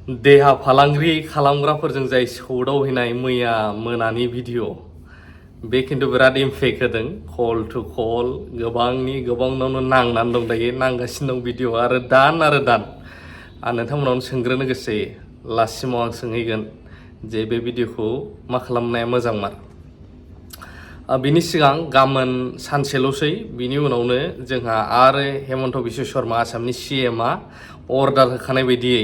देहा फालांगि खालामग्राफोरजों जाय सौदावहैनाय मैया मोनानि भिडिअ बे खिन्थु बिराद इमपेक्ट होदों। कल टु कल गोबांनावनो नांनानै दं दायो, नांगासिनो दं भिडिअ आरो दान आं नोंथांमोनावनो सोंग्रोनो गोसो जायो। लास्टसिमाव आं सोंहैगोन जे बे भिडिअखौ मा खालामनाया मोजांमार। बिनि सिगां गाबोन सानसेल'सै, बिनि उनावनो जोंहा आरो हेमन्त बिश्व शर्मा आसामनि CMआ अर्डार होखानाय बायदियै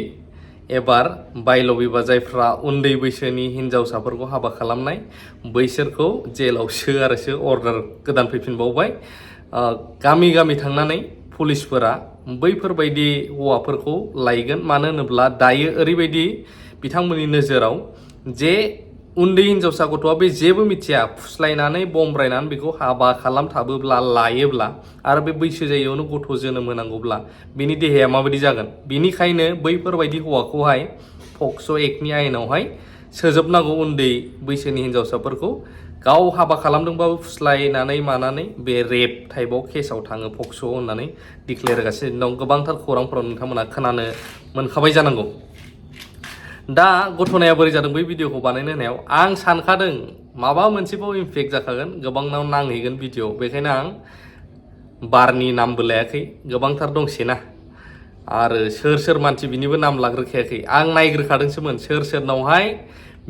एबार बायल' बिबाह जायफ्रा उन्दै बैसोनि हिन्जावसाफोरखौ हाबा खालामनाय बैसोरखौ जेलाव आरोसो अर्डार गोदान फैफिनबावबाय। गामि थांनानै पुलिसफोरा बैफोरबायदि हौवाफोरखौ लायगोन। मानो होनोब्ला दायो ओरैबायदि बिथांमोननि नोजोराव जे उन्दै हिन्जावसा गथ'आ बे जेबो मिथिया, फुस्लायनानै बमब्रायनानै बेखौ हाबा खालामथाबोब्ला लायोब्ला आरो बे बैसो जायैयावनो गथ' जोनोम होनांगौब्ला बिनि देहाया माबायदि जागोन। बिनिखायनो बैफोरबायदि हौवाखौहाय पक्स' एक्टनि आयेनावहाय सोजोबनांगौ। उन्दै बैसोनि हिन्जावसाफोरखौ गाव हाबा खालामदोंबाबो फुस्लायनानै मानानै बे रेप टाइपआव केसाव थाङो पक्स' होननानै डिक्लेयार होगासिनो दं। गोबांथार खौरांफोराव नोंथांमोना खोनानो मोनखाबाय जानांगौ। दा घटनाया बोरै जादों बै भिडिअखौ बानायनो होनायाव आं सानखादों माबा मोनसेबाव इमपेक्ट जाखागोन, गोबांनाव नांहैगोन भिडिअ। बेखायनो आं बारनि नामबो लायाखै, गोबांथार दंसैना आरो सोर मानसि बिनिबो नाम लाग्रोखायाखै। आं नायग्रोखादोंसोमोन सोरनावहाय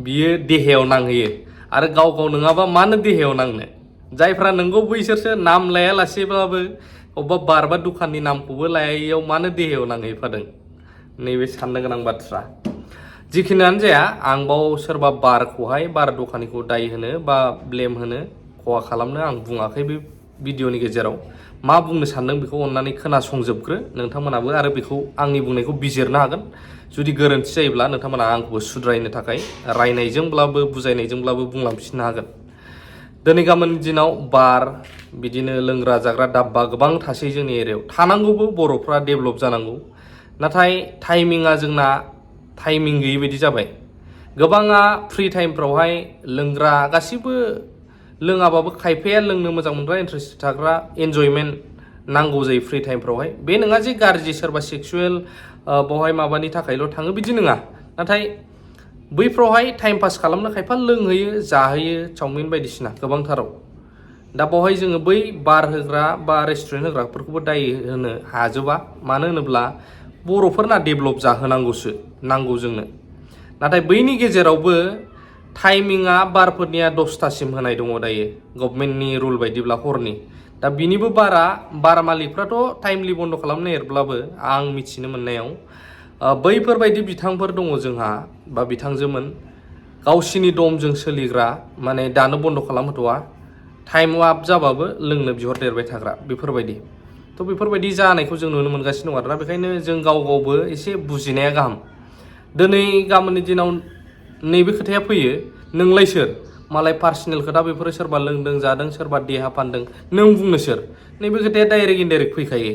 बियो देहायाव नांहैयो आरो गाव नङाबा मानो देहायाव नांनो। जायफ्रा नोंगौ बैसोरसो नाम लायालासेब्लाबो अबेबा बार बा दखाननि नामखौबो लायैयाव मानो देहायाव नांहैफादों, नैबे साननो गोनां बाथ्रा। जिखिनियानो जाया, आं बाव सोरबा बारखौहाय बार दखानिखौ दाय होनो बा ब्लेम होनो, खहा खालामनो आं बुङाखै। बे भिडिअनि गेजेराव मा बुंनो सानदों बेखौ अन्नानै खोनासंजोबग्रो नोंथांमोनाबो, आरो बेखौ आंनि बुंनायखौ बिजिरनो हागोन। जुदि गोरोन्थि जायोब्ला नोंथांमोना आंखौबो सुद्रायनो थाखाय रायनायजोंब्लाबो बुजायनायजोंब्लाबो बुंलांफिननो हागोन। दिनै गाबोननि दिनाव बार, बिदिनो लोंग्रा जाग्रा दाब्बा गोबां थासै जोंनि एरियायाव। थानांगौबो, बर'फ्रा डेभेलप जानांगौ। नाथाय टाइमिंआ जोंना टाइमिं गैयै बायदि जाबाय। गोबाङा फ्रि टाइमफ्रावहाय लोंग्रा, गासिबो लोङाबाबो खायफाया लोंनो मोजां मोनग्रा, इन्ट्रेस्ट थाग्रा, एन्जयमेन्ट नांगौ जायो फ्रि टाइमफ्रावहाय। बे नङा जे गाज्रि सोरबा सेक्सुवेल बावहाय माबानि थाखायल' थाङो, बिदि नङा। नाथाय बैफ्रावहाय टाइम पास खालामनो खायफा लोंहैयो, जाहैयो, चावमिन बायदिसिना गोबांथाराव। दा बावहाय जोङो बै बार होग्रा बा रेस्टुरेन्ट होग्राफोरखौबो दाय होनो हाजोबा। मानो होनोब्ला बर'फोरना डेभेलप जाहोनांगौसो, नांगौ जोंनो। नाथाय बैनि गेजेरावबो टाइमिंआ बारफोरनिया 10थासिम होनाय दङ दायो गभर्नमेन्टनि रुल बायदिब्ला हरनि। दा बिनिबो बार मालिकफ्राथ' टाइमलि बन्द' खालामनो नागिरब्लाबो आं मिथिनो मोननायाव बैफोरबायदि बिथांफोर दङ जोंहा बा बिथांजोमोन, गावसिनि दमजों सोलिग्रा, माने दानो बन्द' खालामहोथ'वा, टाइम आप जाबाबो लोंनो बिहरदेरबाय थाग्रा बेफोरबायदि। थ' बेफोरबायदि जानायखौ जों नुनो मोनगासिनो दं आरोना। बेखायनो जों गावबो एसे बुजिनाया गाहाम। दिनै गाबोननि दिनाव नैबे खोथाया फैयो, नोंलाय सोर? मालाय पार्सनेल खोथा, बेफोरो सोरबा लोंदों जादों, सोरबा देहा फानदों, नों बुंनो सोर? नैबे खोथाया डाइरेक्ट इनडाइरेक्ट फैखायो।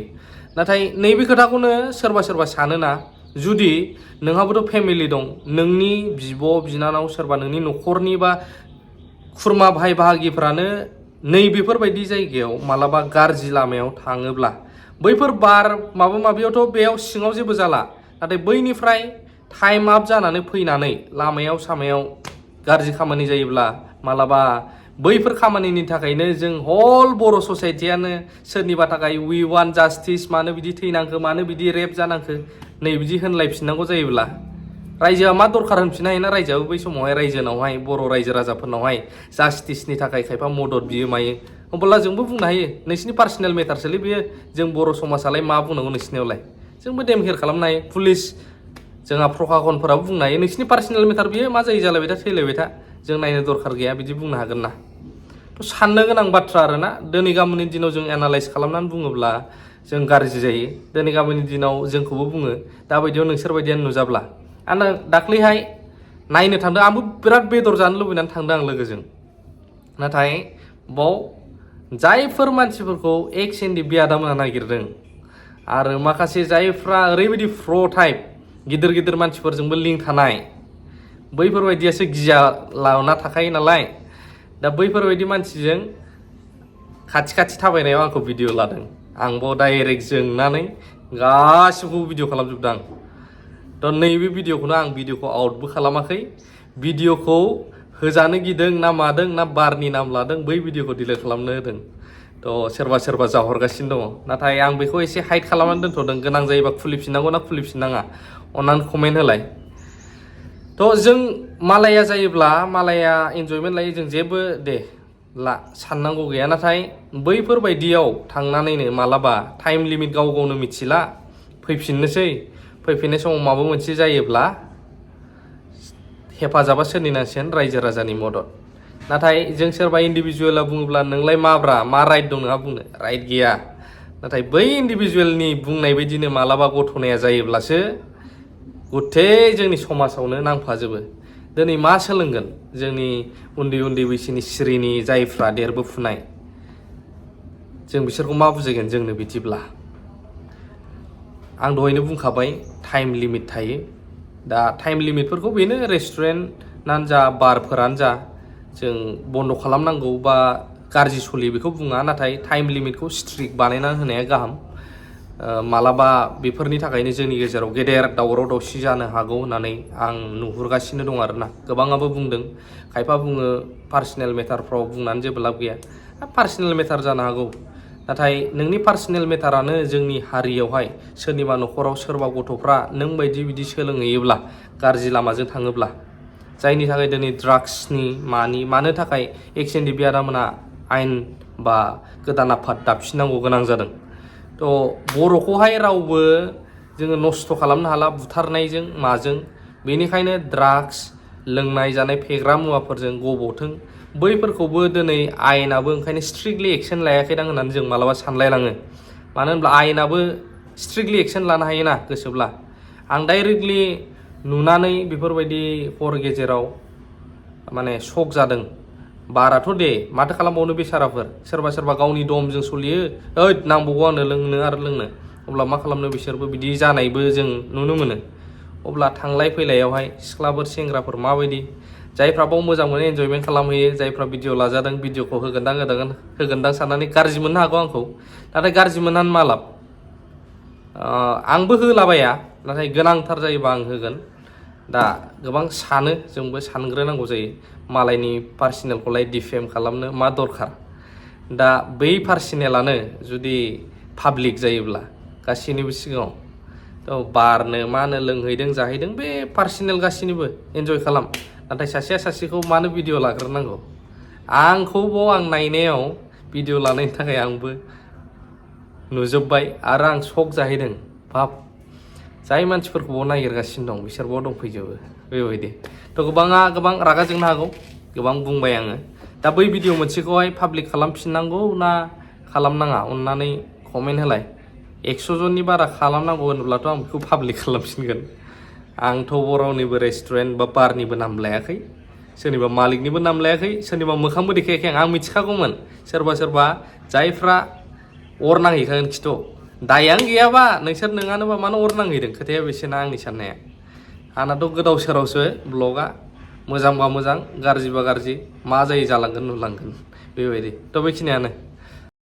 नाथाय नैबे खोथाखौनो सोरबा सानोना, जुदि नोंहाबोथ' फेमिलि दं, नोंनि बिब' बिनानाव सोरबा नोंनि न'खरनि बा खुरमा भाइ बाहागिफ्रानो नैबेफोरबायदि जायगायाव मालाबा गाज्रि लामायाव थाङोब्ला, बैफोर बार माबा माबियावथ' बेयाव सिङाव जेबो जाला। नाथाय बैनिफ्राय टाइम आप जानानै फैनानै लामायाव सामायाव गाज्रि खामानि जायोब्ला, मालाबा बैफोर खामानिनि थाखायनो जों हल बर' ससाइटियानो सोरनिबा थाखाय वी वान्ट जास्टिस, मानो बिदि थैनांखो, मानो बिदि रेप जानांखो, नै बिदि होनलायफिननांगौ जायोब्ला रायजोआ मा दरखार होनफिननो हायोना। रायजोआबो बै समावहाय रायजोनावहाय, बर' रायजो राजाफोरनावहाय जास्टिसनि थाखाय खायफा मदद बियो मायो। अब्ला जोंबो बुंनो हायो नोंसिनि पार्सनेल मेटारसोलै बेयो, जों बर' समाजालाय मा बुंनांगौ नोंसिनियावलाय। जोंबो देमखेर खालामनो हायो। पुलिस, जोंहा प्रखाखनफोराबो बुंनो हायो नोंसिनि पार्सनेल मेटार बियो, मा जायो जालायबाय था, थैलायबाय था, जों नायनो दरखार गैया, बिदि बुंनो हागोन ना। थ' साननो गोनां बाथ्रा आरोना। दिनै गाबोननि दिनाव जों एनालाइज खालामनानै बुङोब्ला जों गाज्रि जायो। दिनै गाबोननि दिनाव जोंखौबो बुङो, दाबायदियाव नोंसोरबायदियानो नुजाब्ला। आं दाख्लैहाय नायनो थांदों, आंबो बिराद बेदर जानो लुबैनानै थांदों आं लोगोजों। नाथाय बाव जायफोर मानसिफोरखौ एक सेन्डि बियादा मोना नागिरदों, आरो माखासे जायफ्रा ओरैबायदि फ्र' टाइप, गिदिर मानसिफोरजोंबो लिंक थानाय, बैफोरबायदियासो गिया लाना थाखायो नालाय। दा बैफोरबायदि मानसिजों खाथि थाबायनायाव आंखौ भिडिअ लादों। आं बाव डाइरेक्ट जोंनानै गासिबखौबो भिडिअ खालामजोबदों आं। थ' नैबे भिडिअखौनो आं भिडिअखौ आउटबो खालामाखै भिडिअखौ होजानो गिदों ना मादों ना बारनि नाम लादों बै भिडिअखौ डिलिट खालामनो होदों थ' सोरबा जाहरगासिनो दङ नाथाय आं बेखौ एसे हाइड खालामनानै दोनथ'दों गोनां जायोबा खुलिफिननांगौ ना खुलिफिननाङा अन्नानै कमेन्ट होलाय थ' जों मालाया जायोब्ला मालाया इन्जयमेन्ट लायो जों जेबो दे ला साननांगौ गैया नाथाय बैफोरबायदियाव थांनानैनो मालाबा टाइम लिमिट गाव गावनो मिथिला फैफिननोसै फैफिननाय समाव माबा मोनसे जायोब्ला हेफाजाबा सोरनिनांसिगोन रायजो राजानि मदद नाथाय जों सोरबा इन्डिभिजुवेला बुङोब्ला नोंलाय माब्रा मा राइट दं नोंहा बुंनो राइट गैया नाथाय बै इन्डिभिजुवेलनि बुंनाय बायदिनो मालाबा घटनाया जायोब्लासो गुथे जोंनि समाजावनो नांफाजोबो दिनै मा सोलोंगोन जोंनि उन्दै बैसोनि सिरिनि जायफ्रा देरबोफुनाय जों बिसोरखौ मा बुजायगोन जोंनो बिदिब्ला आं दहायनो बुंखाबाय टाइम लिमिट थायो दा टाइम लिमिटफोरखौ बेनो रेस्टुरेन्टनानो जा बारफोरानो जा जों बन्द खालामनांगौ बा गाज्रि सलियो बेखौ बुङा नाथाय टाइम लिमिटखौ स्ट्रिक्ट बानायना होनाया गाहाम मालाबा बेफोरनि थाखायनो जोंनि गेजेराव गेदेर दावराव दावसि जानो हागौ होननानै आं नुहुरगासिनो दं आरोना गोबाङाबो बुंदों खायफा बुङो पार्सनेल मेटारफ्राव बुंनानै जेबो लाब गैया पार्सनेल मेटार जानो हागौ नाथाय नोंनि पार्सनेल मेटारानो जोंनि हारियावहाय सोरनिबा न'खराव सोरबा गथ'फ्रा नों बायदि बिदि सोलोंहैयोब्ला गाज्रि लामाजों थाङोब्ला जायनि थाखाय दिनै ड्राग्सनि मानो थाखाय एक्स एनडिपिआरमोना आयेन बा गोदान आफाद दाफिननांगौ गोनां जादों थ' बर'खौहाय रावबो जोङो नस्थ' खालामनो हाला बुथारनायजों माजों बेनिखायनो ड्राग्स लोंनाय जानाय फेग्रा मुवाफोरजों गब'थों बैफोरखौबो दिनै आयेनाबो ओंखायनो स्ट्रिक्टलि एक्सन लायाखैदां होननानै जों मालाबा सानलायलाङो मानो होनब्ला आयेनाबो स्ट्रिक्टलि एक्सन लानो हायोना गोसोब्ला आं डाइरेक्टलि नुनानै बेफोरबायदि हर गेजेराव माने शक जादों बाराथ' दे माथो खालामबावनो बेसाराफोर सोरबा गावनि दमजों सलियो ओइ नांबावगौ आंनो लोंनो आरो लोंनो अब्ला मा खालामनो बिसोरबो बिदि जानायबो जों नुनो मोनो अब्ला थांलाय फैलायावहाय सिख्लाफोर सेंग्राफोर माबायदि जायफ्रा बाव मोजां मोनो एन्जयमेन्ट खालामहैयो जायफ्रा भिडिअ लाजादों भिडिअखौ होगोनदां साननानै गाज्रि मोननो हागौ आंखौ नाथाय गाज्रि मोननानै मा लाब आंबो होलाबाया नाथाय गोनांथार जायोबा आं होगोन दा गोबां सानो जोंबो सानग्रोनांगौ जायो मालायनि पार्सनेलखौलाय डिफेम खालामनो मा दरखार दा बै पार्सनेलानो जुदि पाब्लिक जायोब्ला गासैनिबो सिगाङाव थ' बारनो मा होनो लोंहैदों जाहैदों बे पार्सनेल गासैनिबो एन्जय खालाम नाथाय सासेया सासेखौ मानो भिडिअ लाग्रोनांगौ आंखौबाव आं नायनायाव भिडिअ लानायनि थाखाय आंबो नुजोब्बाय आरो आं शक जाहैदों बाब जाय मानसिफोरखौबाव नागिरगासिनो दं बिसोरबाव दंफैजोबो बेबायदि थ' गोबां रागा जोंनो हागौ गोबां बुंबाय आङो दा बै भिडिअ मोनसेखौहाय पाब्लिक खालामफिननांगौ ना खालामनाङा अननानै कमेन्ट होलाय 100 जननि बारा खालामनांगौ होनोब्लाथ' आं बेखौ पाब्लिक खालामफिनगोन आंथ' रावनिबो रेस्टुरेन्ट बा बारनिबो नाम लायाखै सोरनिबा मालिकनिबो नाम लायाखै सोरनिबा मोखांबो देखायाखै आं मिथिखागौमोन सोरबा जायफ्रा अर नांहैखागोन खिथ' दायानो गैयाबा नोंसोर नोङानोबा मानो अर नांहैदों खोथाया बेसेना आंनि साननाया आंनाथ' गोदाव सोरावसो ब्लगा मोजांबा मोजां गाज्रिबा गाज्रि मा जायो जालांगोन नुलांगोन बेबायदि थ' बेखिनियानो